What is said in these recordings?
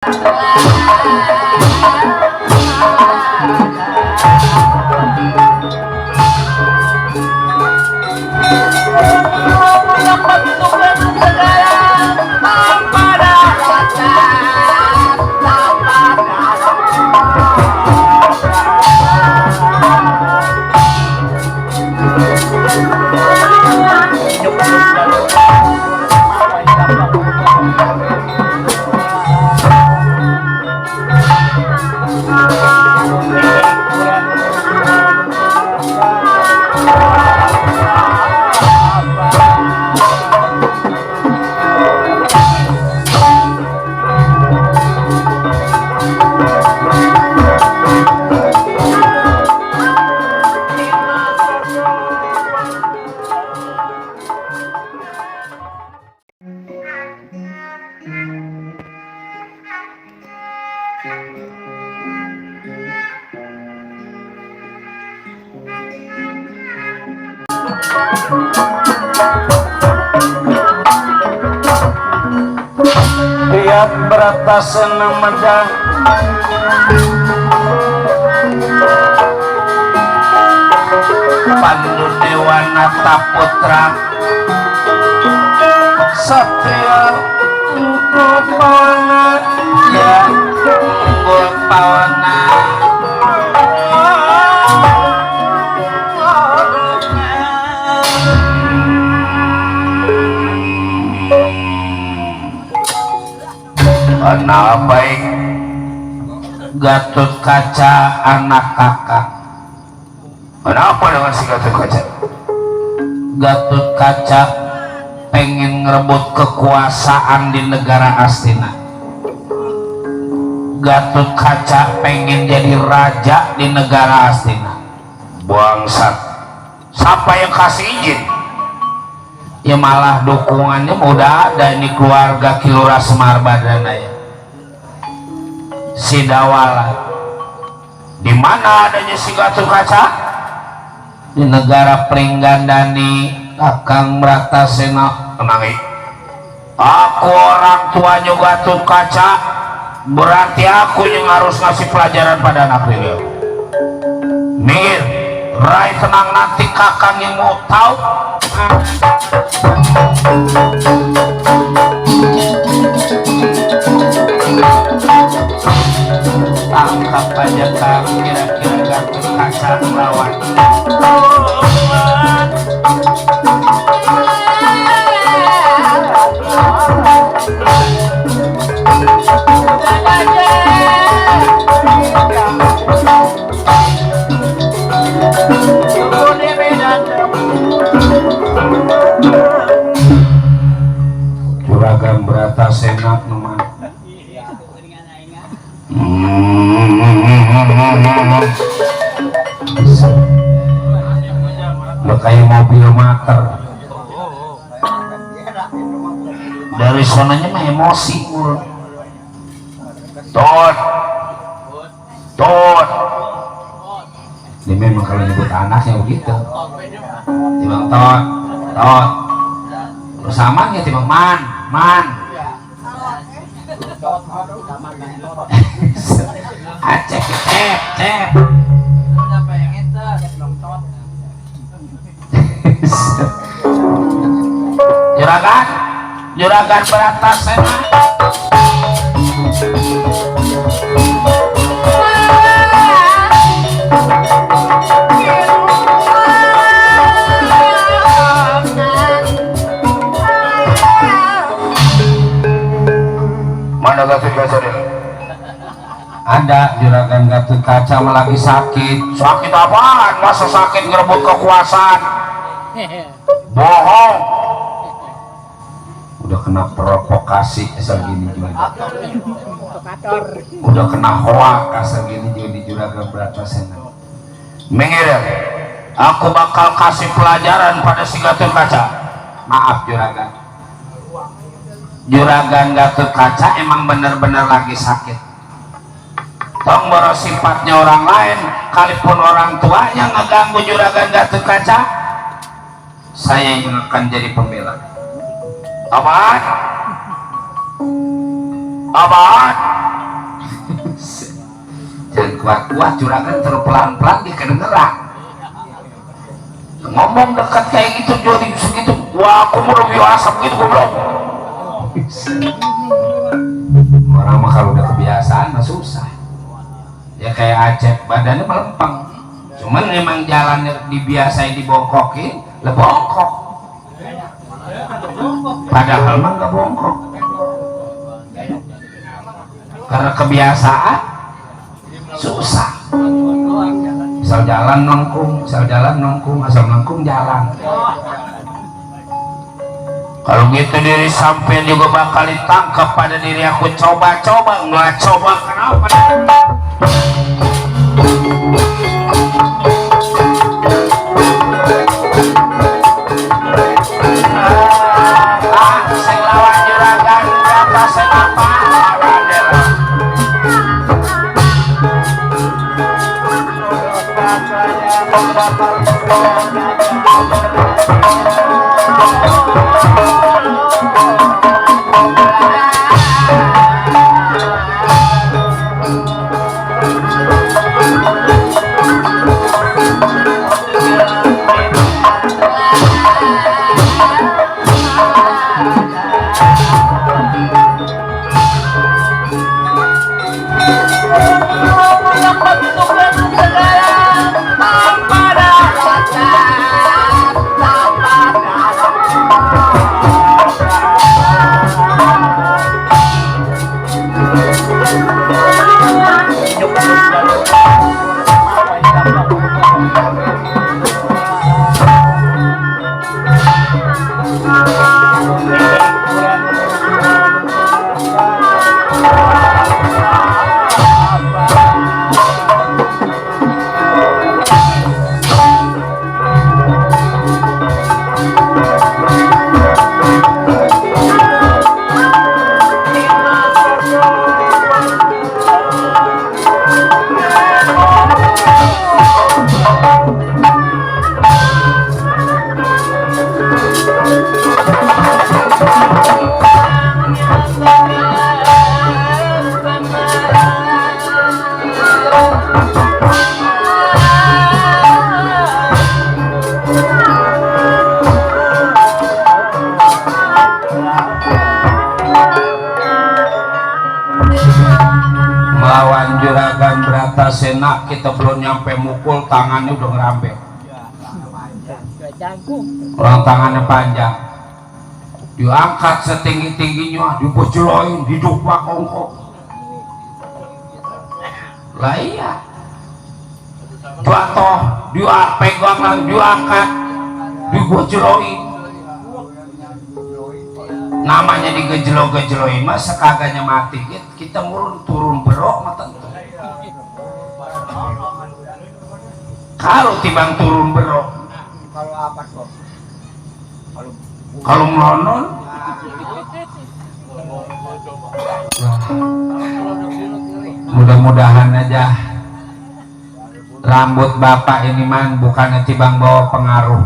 Lihat beratasana medang Pandu Dewanata Putra Satria Pawana ya Unggul Pawana Kenal baik Gatot Kaca anak kakak. Kenapa dengan si Gatot Kaca? Gatot Kaca pengen ngerebut kekuasaan di negara Astina. Gatot Kaca pengen jadi raja di negara Astina. Bangsat, siapa yang kasih izin? Ya malah dukungannya udah ada ini keluarga Kilura Semar Badana ya. Si Dawala. Di mana adanya si Gatot Kaca? Di negara Pringgandani Kakang Bratasena. Tenang. Aku orang tuanya Gatot Kaca, berarti aku yang harus ngasih pelajaran pada anak beliau. Minggir, Rai tenang, nanti Kakang yang mau tahu. Tangkap aja kamu kira-kira Gatot Kaca melawan. Juragan Bratasena teman. Kayak mobil mater. Dari sonanya mah emosi. Tot. Dia memang kalau nyebut anaknya begitu. Timbang tot. Bersamanya timbang man. Acep. Juragan Bratasena. Mana Gatot Kaca dia? Ada Juragan Gatot Kaca lagi sakit. Sakit apaan? Masa sakit ngerebut kekuasaan? Bohong. Udah kena provokasi asal gini juga. Udah kena hoak asal gini juga di Juragan Bratasena. Minggir, aku bakal kasih pelajaran pada si Gatot Kaca. Maaf Juragan Gatot Kaca emang bener-bener lagi sakit. Tong baru sifatnya orang lain, kalipun orang tuanya ngeganggu Juragan Gatot Kaca, saya yang akan jadi pembela. Abad kuat-kuat juragan terpelan-pelan di kedengeran ngomong dekat kayak gitu jadi segitu wah aku mau lebih asap gitu goblok. Orang mah kalau udah kebiasaan mah susah ya kayak Acep badannya melempeng cuman emang jalannya dibiasain dibongkokin lah bongkok padahal mah nggak bongkok karena kebiasaan susah asal jalan nongkrong asal nongkrong jalan kalau gitu diri sampai juga bakal ditangkap pada diri aku coba-coba nggak coba kenapa saya lawan juragan berapa senapa Senak kita belum nyampe mukul tangannya udah ngerambet orang tangannya panjang diangkat setinggi-tingginya dibojoloin didupak ongkok lah iya jatuh dia pegang lagi diangkat dibojoloin namanya digejelo-gejeloin masa kagaknya mati kita turun berok mata kalau tibang turun berok kalau apa kok kalau melonon mudah-mudahan aja rambut bapak ini man bukannya tibang bawa pengaruh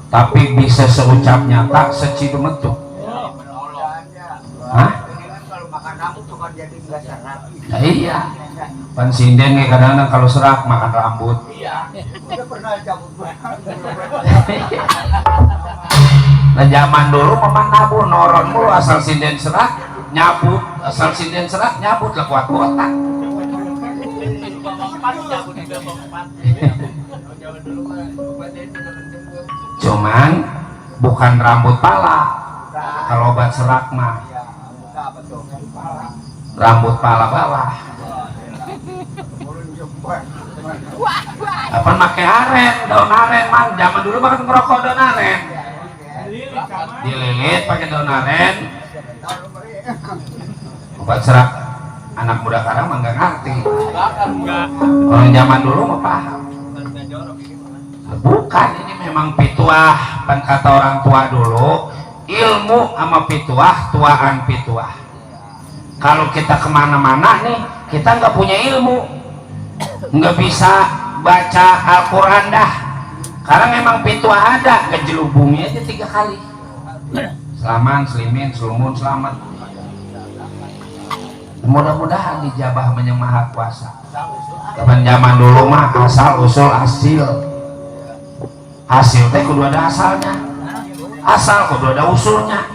tapi bisa seucap nyata secidumetuk hah? kalau makan rambut tuh kan jadi nggak serat Nah, iya pan sinden nih kadang-kadang kalau serak makan rambut udah pernah cabut nah zaman dulu memang nabu noron mulu asal sinden serak nyabut asal sinden serak nyabut lah kuat kotak cuman bukan rambut pala kalau obat serak mah rambut pala bawah apa pakai aren daun aren man zaman dulu makan ngerokok daun aren dililit pakai daun aren obat serak anak muda sekarang mah nggak ngerti orang zaman dulu mah paham bukan ini memang pituah kan kata orang tua dulu ilmu sama pituah tuaan pituah kalau kita kemana-mana nih kita nggak punya ilmu nggak bisa baca Al-Quran dah karena memang pituah ada gejelu bumi aja 3 kali selaman, selimin, selumun, selamat mudah-mudahan dijabah Yang Maha Kuasa. Kapan zaman dulu mah asal usul hasil teh kudu ada asalnya, asal kudu ada usulnya.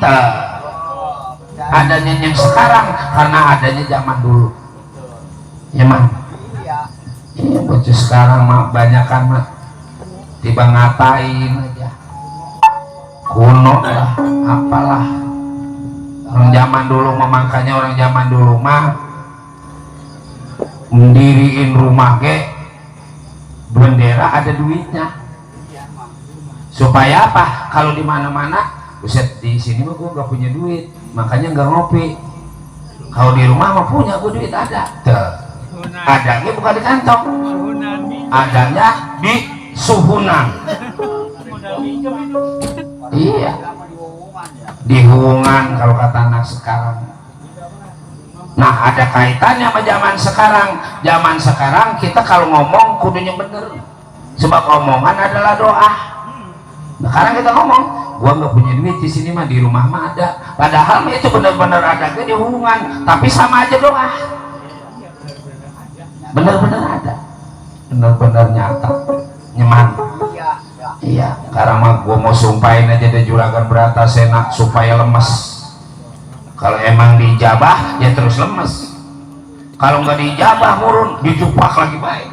Adanya yang sekarang karena adanya zaman dulu ya mah. Iya bocah sekarang mah banyakan mah tiba ngatain aja kuno lah apalah. Orang zaman dulu mah, makanya orang zaman dulu mah mendiriin rumah ke bendera ada duitnya supaya apa? Kalau di mana-mana buset di sini mah gue nggak punya duit makanya nggak ngopi, kalau di rumah mah punya gue duit ada. Adanya bukan di kantong, adanya di suhunan. Iya di hubungan kalau kata anak sekarang. Nah ada kaitannya sama zaman sekarang. Zaman sekarang kita kalau ngomong kudunya bener, sebab omongan adalah doa. Nah, sekarang kita ngomong gua nggak punya duit di sini mah, di rumah mah ada, padahal mah itu bener-bener ada di hubungan, tapi sama aja doa. Bener-bener ada, bener-bener nyata nyaman. Iya sekarang mah gua mau sumpahin aja deh Juragan Bratasena supaya lemes. Kalau emang dijabah ya terus lemes, kalau nggak dijabah murun didupak lagi baik.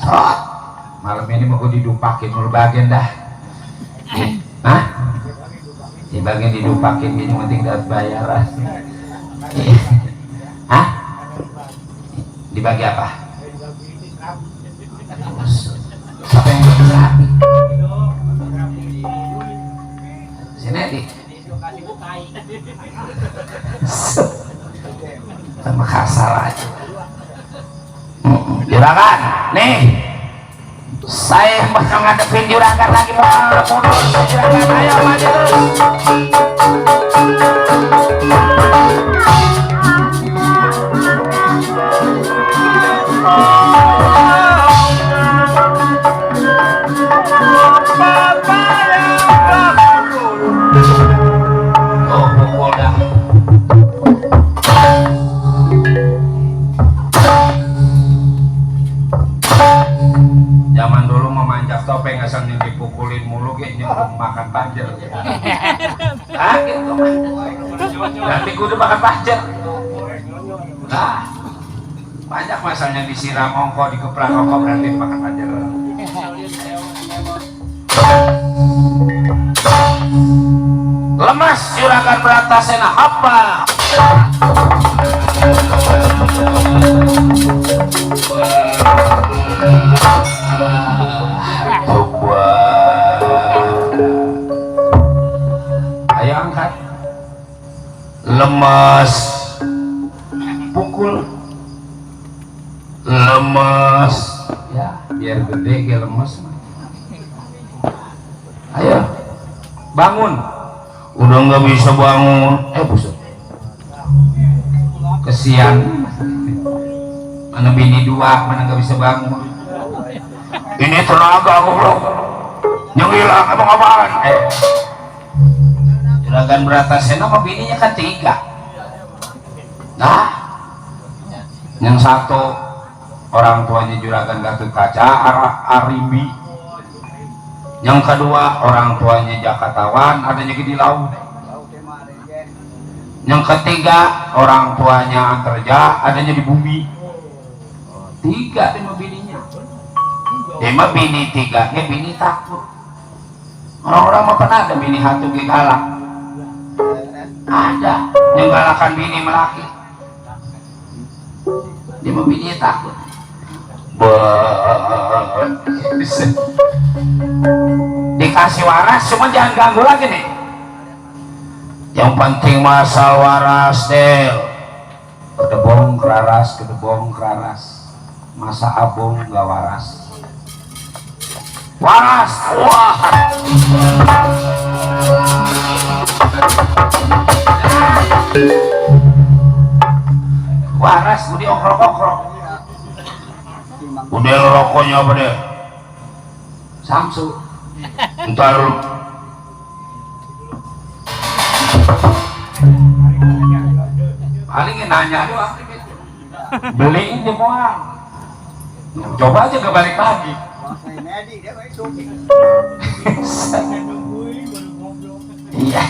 Oh, malam ini mau gue didupakin mulu bagian dah. Hah? Di bagian didupakin gini penting dapat bayaran. Hah? Dibagi apa? Siapa yang berapi? Sini di sama kasar aja. Juragan nih saya bakal ngadepin Juragan lagi mundur. Juragan ayo maju. Zaman dulu memanjat topeng asal yang dipukulin mulu kayak nyemplung makan panjer. Ah gitu mah. Nanti gue udah makan panjer. Nah, banyak masalahnya disiram ongko, dikeprak ongko berarti makan panjer. Lemas Juragan Bratasena apa? Ayo angkat. Lemas pukul lemas ya biar gede kayak lemas. Ayo bangun. Udah nggak bisa bangun buset kesian mana bini dua mana nggak bisa bangun. Ini tenaga aku belum nyilang emang apaan? Juragan Bratasena sama bininya kan 3. Nah yang satu orang tuanya Juragan Gatotkaca Arimbi, yang kedua orang tuanya Jakatawan adanya di laut, yang ketiga orang tuanya Antarja adanya di bumi. 3 sama bininya. Emang bini 3 bini takut. Orang-orang mah pernah ada bini hatu galak. Ada yang galakan bini melaki. Dia mah bininya takut. Dikasih waras cuma jangan ganggu lagi nih. Yang penting masal waras del. Kedebong keraras. Masa abong gak waras. Waras, wah. Waras, budi okrok-okrok. Udah rokoknya apa deh? Samsu. Ntar paling nanya doang beli ini moal coba aja kebalik lagi iya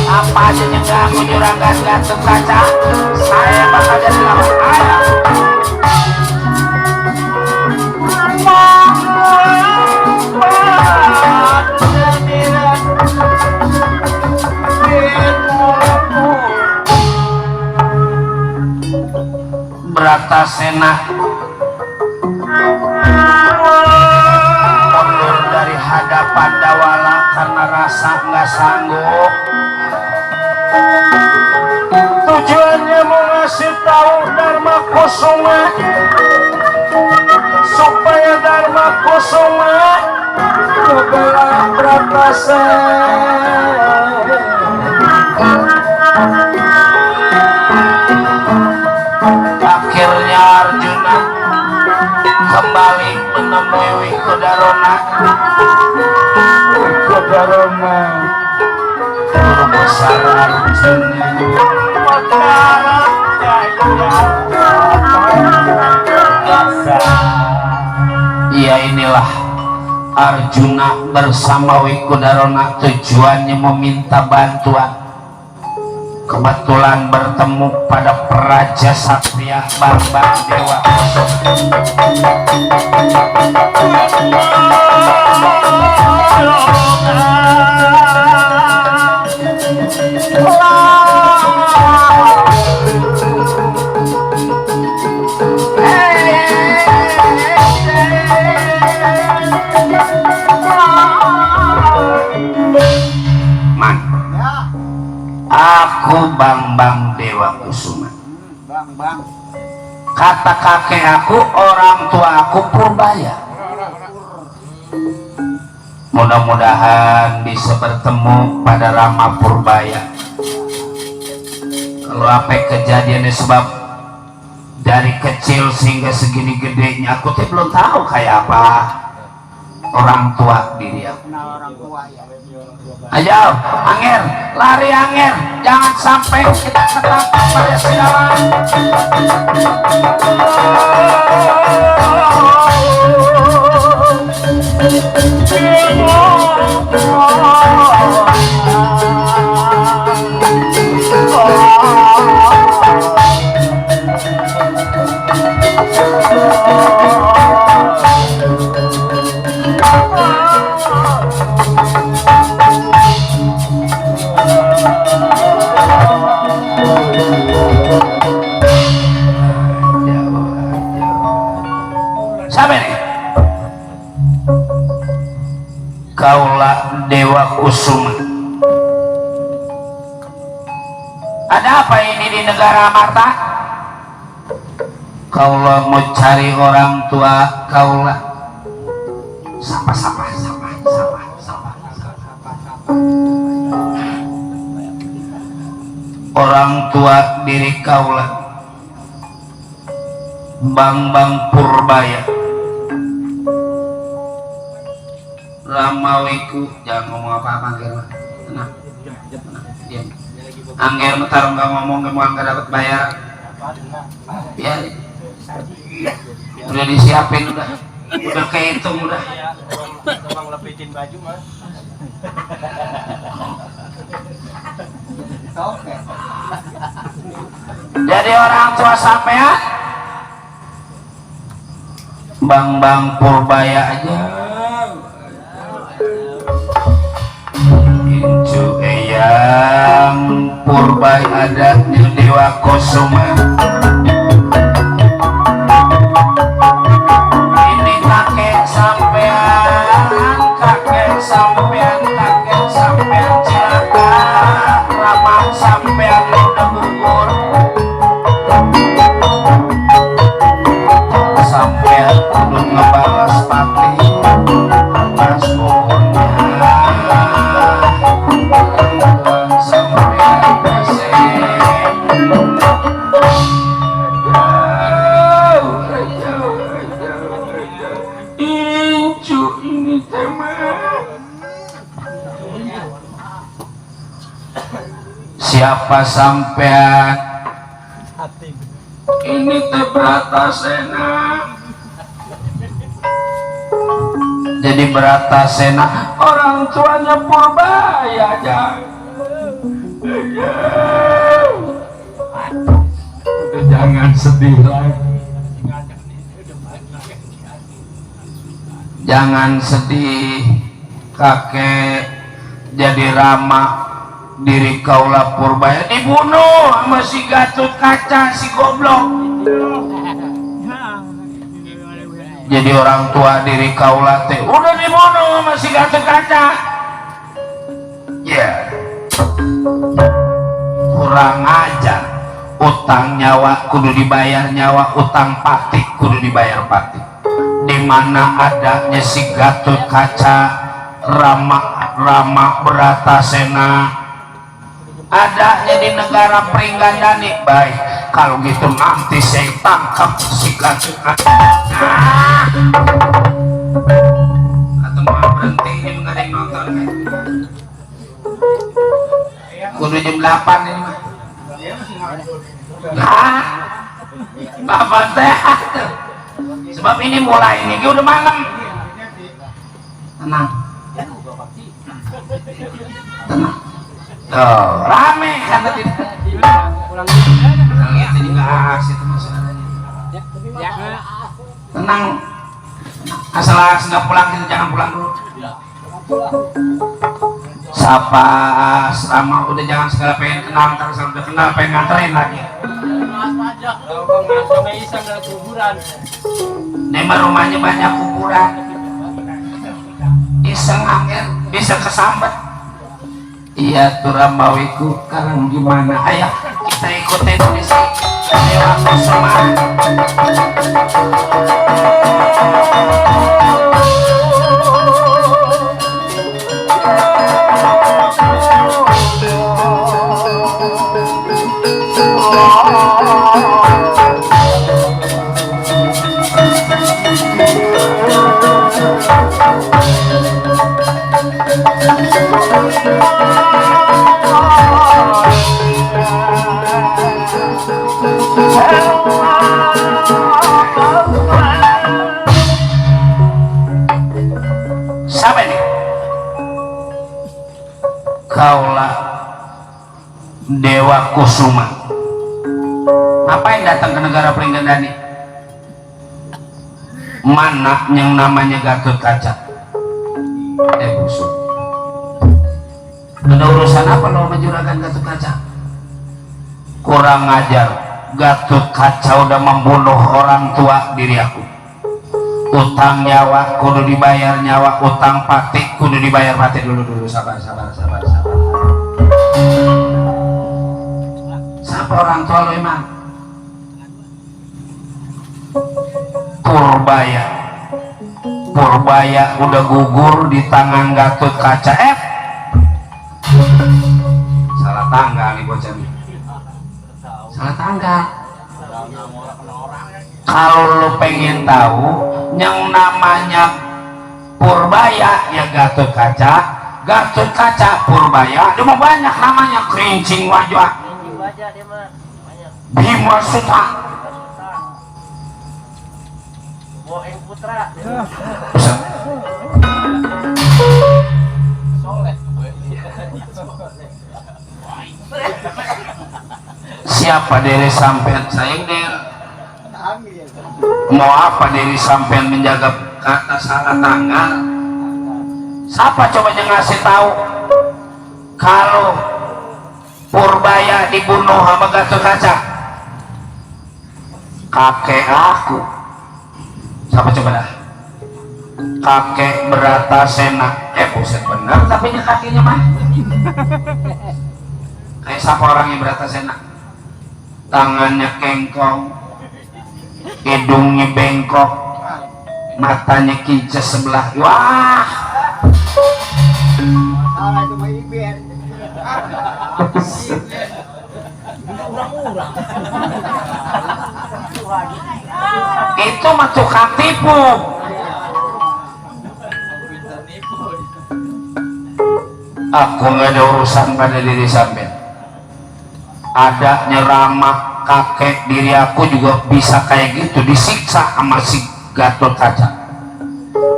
apa aja yang ganggu juragan gantung kaca saya bakal jadi lawan ayam Bratasena mundur dari hadapan Dawala karena rasa nggak sanggup. Tujuannya mau ngasih tahu Dharma Kusuma supaya Dharma Kusuma membela Bratasena. Akhirnya Arjuna kembali menemui Wikudarona. Wikudarona guru besar Arjuna. Ya inilah Arjuna bersama Wikudarona tujuannya meminta bantuan. Kebetulan bertemu pada Praja Satria Bambang Dewa Kusuma. Aku Bambang Dewa Kusuma. Bang. Kata kakek aku, orang tua aku Purbaya. Mudah-mudahan bisa bertemu pada Rama Purbaya. Kalau apa kejadiannya sebab dari kecil sehingga segini gedenya aku tuh belum tahu kayak apa orang tua diri aku. Kenal orang tua ya. Ayo, Anger, lari Anger, jangan sampai kita ketangkap pada segala. Kaulah Dewa Kusuma. Ada apa ini di negara Amarta? Kaulah mau cari orang tua kaulah. Sapa. Orang tua diri kaulah Bambang Purbaya. Ramawiku, jangan ngomong apa-apa Angger. Tenang. Diam. Angger metar nggak ngomong nggak dapat bayar. Ya. Udah disiapin udah kehitung udah. Emang lepitin baju mas. Oke. Jadi orang tua sampean Bambang Purbaya aja. Incu eyang Purbaya adatnya Dewa Kusuma. Ini kakek sampean cilaka. Lama sampean udah gugur. Sampean udah ngebalas pati atas gugurnya. Sampean kasih siapa sampean? Ini teh Bratasena. Jadi Bratasena orang tuanya Purbaya aja. Udah jangan sedih lagi. Jangan sedih, kakek jadi Rama diri kaula Purbaya dibunuh sama si Gatot Kaca si goblok. Jadi orang tua diri kaula teh udah dibunuh sama si Gatot Kaca. Ya, kurang ajar. Utang nyawa kudu dibayar nyawa, utang patik kudu dibayar patik. Di mana adanya si Gatot Kaca, Rama Bratasena, adanya di negara Pringgandani. Baik, kalau gitu nanti saya tangkap si Gatot Kaca. Atau mau berhenti ini nggak ada yang nonton kan? Kudu jam 8 ini mah. Nah, Bapak teh. Sebab ini mulai ini udah malam. Tenang. Tenang. Tuh, rame kan tadi. Pulang itu juga asik itu masalahnya. Tenang. Asal nggak pulang kita jangan pulang dulu. Sapa asrama udah jangan segala pengen kenal, ntar udah kenal pengen nganterin lagi. Nemah rumahnya banyak kuburan. Iseng angin bisa kesambet. Iya tuh Ramawiku sekarang gimana? Ayo kita ikutin di sini. Ayo aku semangat. Siapa ini? Kaulah Dewa Kusuma. Ngapain datang ke negara Pringgandani? Mana yang namanya Gatot Kaca? Busuk. Ada urusan apa lo sama juragan Gatot Kaca? Kurang ajar. Gatot Kaca udah membunuh orang tua diri aku. Utang nyawa kudu dibayar nyawa, utang patik kudu dibayar patik. Dulu sabar. Siapa orang tua lo emang? Purbaya udah gugur di tangan Gatot Kaca. Salah tanggal nih bocah nih. Salah tanggal. Kalau lo pengen tahu yang namanya Purbaya ya Gatot Kaca Purbaya, dia mah banyak namanya, kerincing wajah, Bima Suta, Boeng Putra, siapa dari sampean sayang der? Mau apa diri sampean menjaga kata salah tanggal? Siapa coba yang ngasih tahu kalau Purbaya dibunuh sama Gatot Kaca? Kakek aku. Siapa coba dah? Kakek Bratasena. Buset benar tapi kakinya mah kayak siapa orangnya Bratasena? Tangannya kengkong, hidungnya bengkok, matanya kincir sebelah. Wah, salah itu mah Iben. itu mah tukang tipu. Aku nggak ada urusan pada diri sampean. adanya ramah kakek diri aku juga bisa kayak gitu, disiksa sama si Gatot Kaca.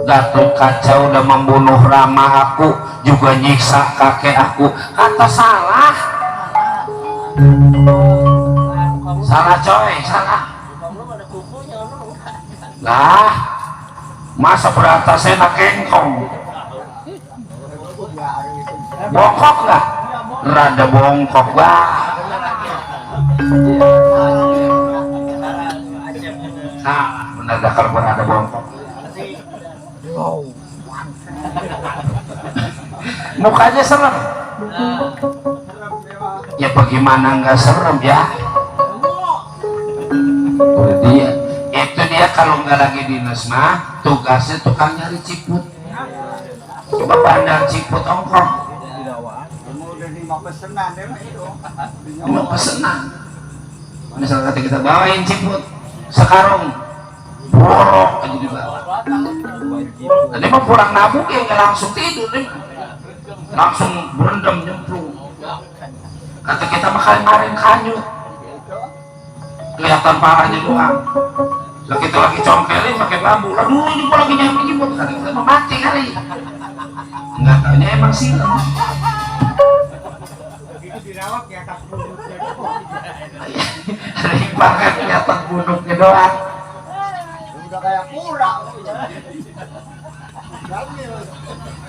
Gatot Kaca udah membunuh Rama, aku juga nyiksa kakek aku. Kata salah, salah coy, salah lah. Masa beratasnya nak kengkong bongkok nggak, rada bongkok bah. Nah benar dah kalau berada bongkok. Mukanya serem ya, bagaimana nggak serem ya. Dia kalau nggak lagi dinas mah tugasnya tukang nyari ciput. Coba bandar ciput ongkrong mau pesenan. Misalnya kita bawain ciput sekarung borok aja dibawa. Tadi mau pulang nabung ya nggak langsung tidur nih, langsung berendam nyemplung. Kata kita makan kemarin kanyut, kelihatan parahnya doang. Lah kita lagi congkelin pakai bambu, aduh ini gua lagi nyampe jemput, kali kita mau mati kali. Nggak taunya emang silam. Dirawat ya tak Banget kelihatan gunungnya doang. udah kayak pura.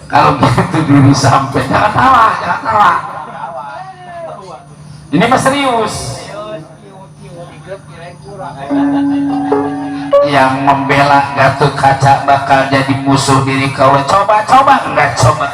Kalau gitu diri sampai, jangan tawa, jangan tawa. Ini mah serius. Yang membela Gatot Kaca bakal jadi musuh diri kau. Coba enggak coba.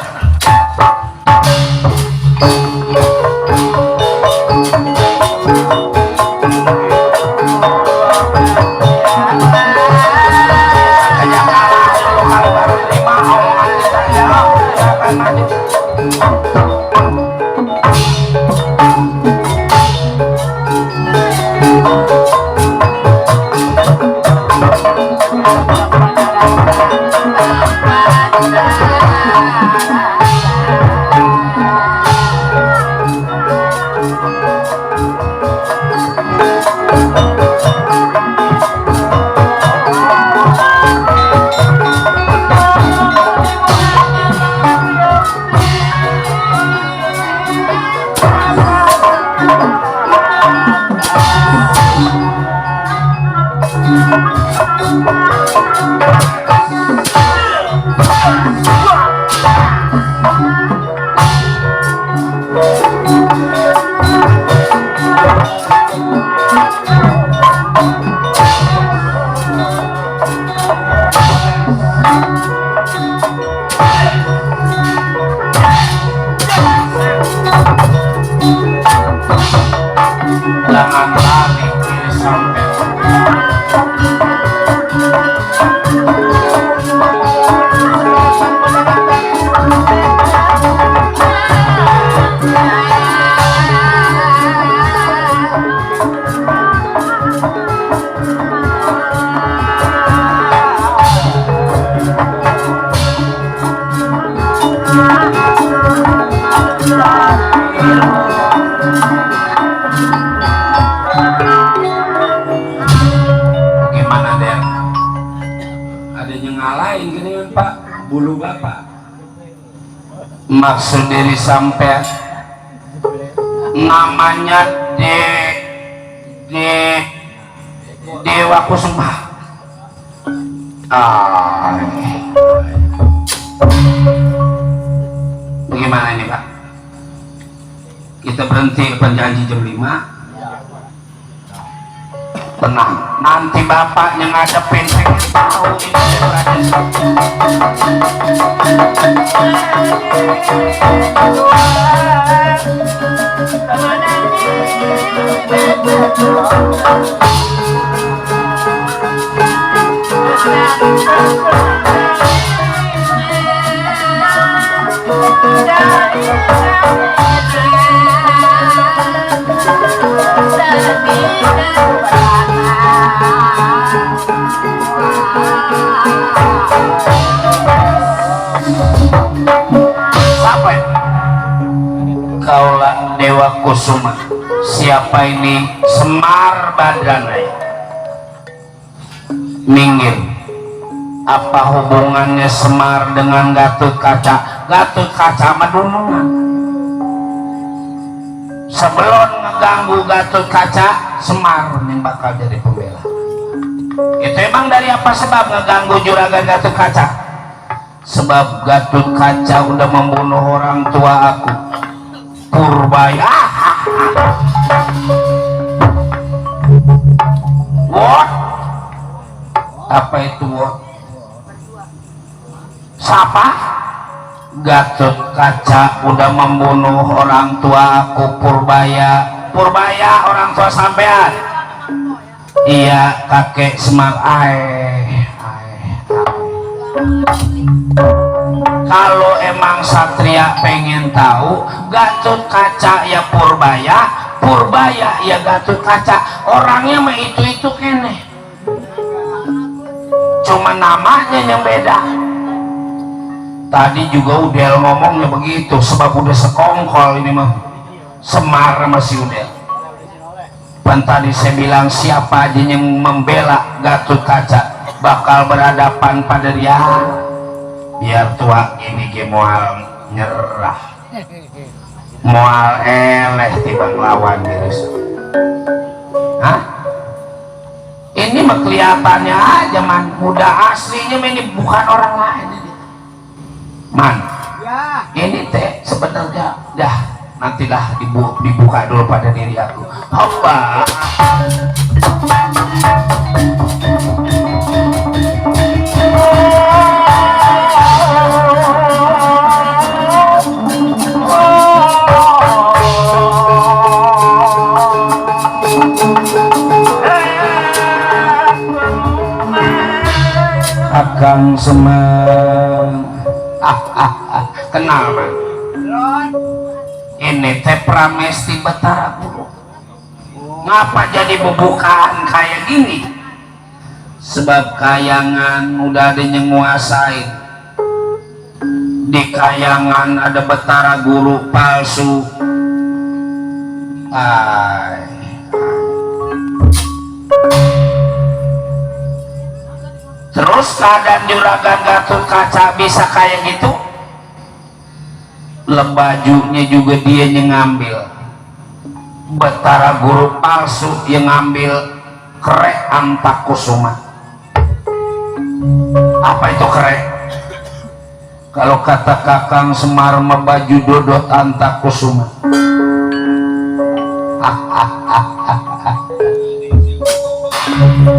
Jangan lari diri sampai. Bulu bapak maksud diri sampai namanya Dewa Kusuma. Bagaimana ini Pak? Kita berhenti penjanji jam 5. Tenang, nanti bapaknya ngadepin pengen tahu ini Kaulah Dewa Kusuma, si siapa ini Semar Badranai. Minggir. Apa hubungannya Semar dengan Gatot Kaca? Gatot Kaca madunungan. Sebelum ngeganggu Gatot Kaca, Semar yang bakal jadi pembela. Itu emang dari apa sebab ngeganggu juragan Gatot Kaca? Sebab Gatot Kaca udah membunuh orang tua aku, Purbaya. What? Apa itu what? Siapa? Gatot Kaca udah membunuh orang tua aku, Purbaya. Purbaya orang tua sampean? Iya, kakek Semar. Kalau emang satria pengen tahu, Gatot Kaca ya Purbaya, Purbaya ya Gatot Kaca. Orangnya mah itu kene, cuma namanya yang beda. Tadi juga Udel ngomongnya begitu, sebab udah sekongkol ini mah Semar masih Udel. Pan tadi saya bilang siapa aja yang membela Gatot Kaca bakal berhadapan pada dia. Biar tua ini ke moal nyerah, moal eleh tibang lawan gitu. Hah? Ini mah kelihatannya aja man, udah aslinya ini bukan orang lain ini. Man, Ya. ini teh sebenarnya dah nantilah dibuka dulu pada diri aku. Hamba. Akang Semar. Kenal man. Ini teh Pramesti Batara Guru. Ngapa jadi pembukaan kayak gini? Sebab Kayangan udah ada yang nguasain. Di Kayangan ada Batara Guru palsu. Terus keadaan juragan Gatot Kaca bisa kayak gitu? Bajunya juga dia yang ngambil. Batara Guru palsu yang ngambil Krek Antakusuma. Apa itu Krek? Kalau kata Kakang Semar mah baju Dodot Antakusuma.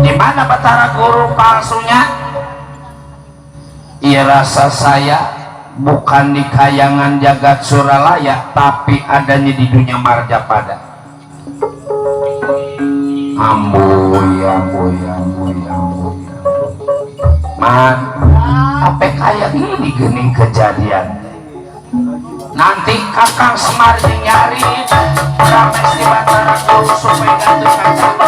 Di mana Batara Guru palsunya? Iya, rasa saya bukan di Kayangan Jagat Suralaya, tapi adanya di dunia Marjapada. Amboy. Man, apa kayak gini gening kejadian? Nanti Kakang Semar yang nyari Rames di Batara Guru supaya Gatot Kaca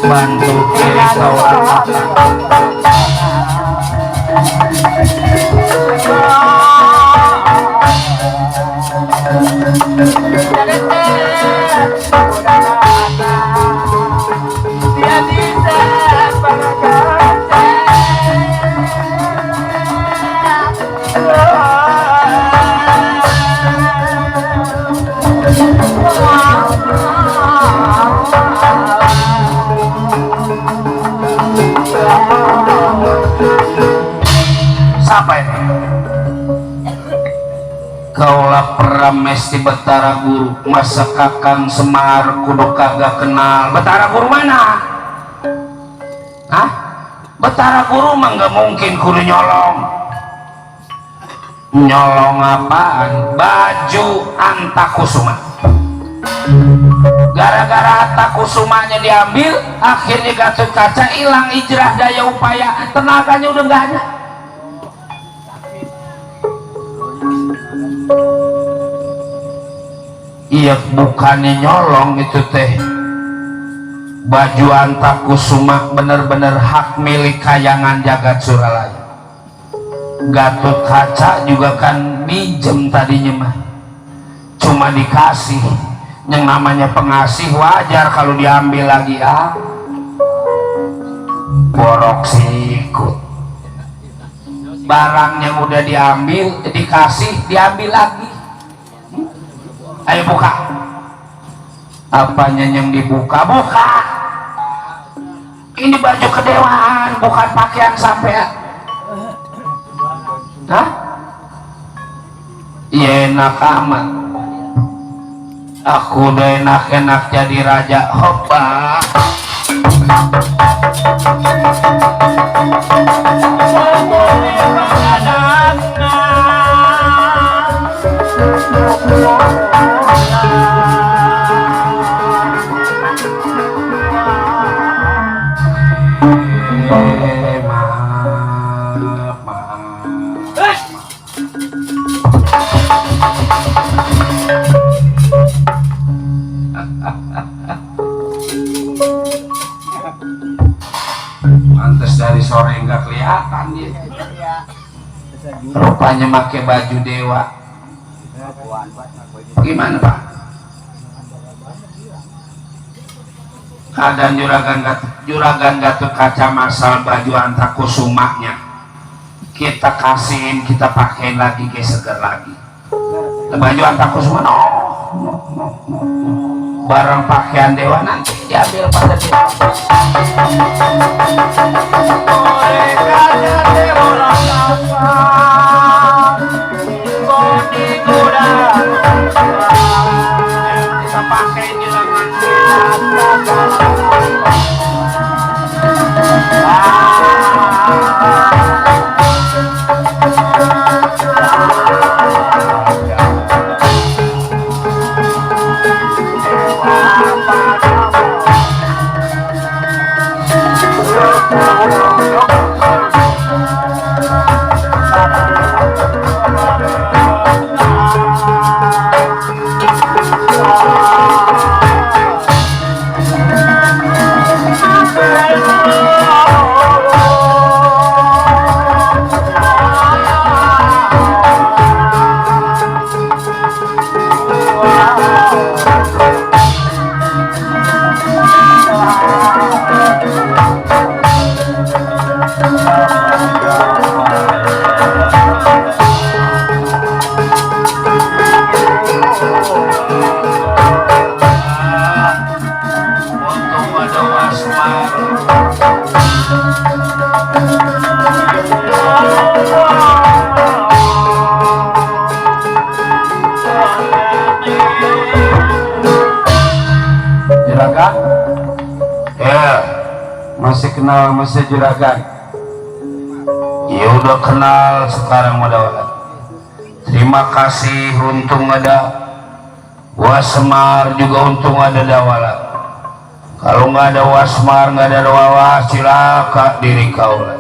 bantu kiri kau siapa ini? Kaulah Pramesti Batara Guru, masa Kakang Semar kudu kagak kenal Batara Guru mana? Hah? Batara Guru mah nggak mungkin kudu nyolong. Nyolong apaan? Baju Antakusuma. Gara-gara Antakusumanya diambil, akhirnya Gatot Kaca hilang ijrah daya upaya, tenaganya udah nggak ada. Iya, bukannya nyolong itu teh, baju Antakusuma bener-bener hak milik kayangan jagat Suralaya. Gatot Kaca juga kan minjem tadinya mah, cuma dikasih. Yang namanya pengasih wajar kalau diambil lagi. Borok sikut, barang yang udah diambil dikasih diambil lagi. Ayo buka. Apanya yang dibuka? Buka. Ini baju kedewaan, bukan pakaian sampean. Hah? Iya enak amat. Aku udah enak-enak jadi raja. Hopa. Pantes dari sore enggak kelihatan dia. Rupanya pakai baju dewa. Gimana Pak? Keadaan juragan Gatot Kaca masal baju Antakusumanya. Kita kasihin, kita pakai lagi, ke seger lagi. Baju Antakusuma no. Barang pakaian dewa nanti diambil pada dia. Kita pakai juragan Juragan? Ya, masih kenal sama si Juragan? Ya udah kenal sekarang mudah-mudahan. Terima kasih, untung ada Wasmar, juga untung ada Dawala. Kalau nggak ada Wasmar, nggak ada Dawala, cilaka diri kau lah.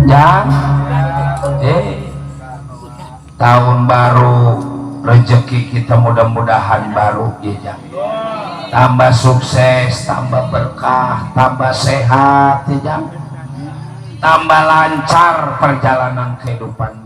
Jang, tahun baru, rezeki kita mudah-mudahan baru ya Jang. Tambah sukses, tambah berkah, tambah sehat ya Jang. Tambah lancar perjalanan kehidupan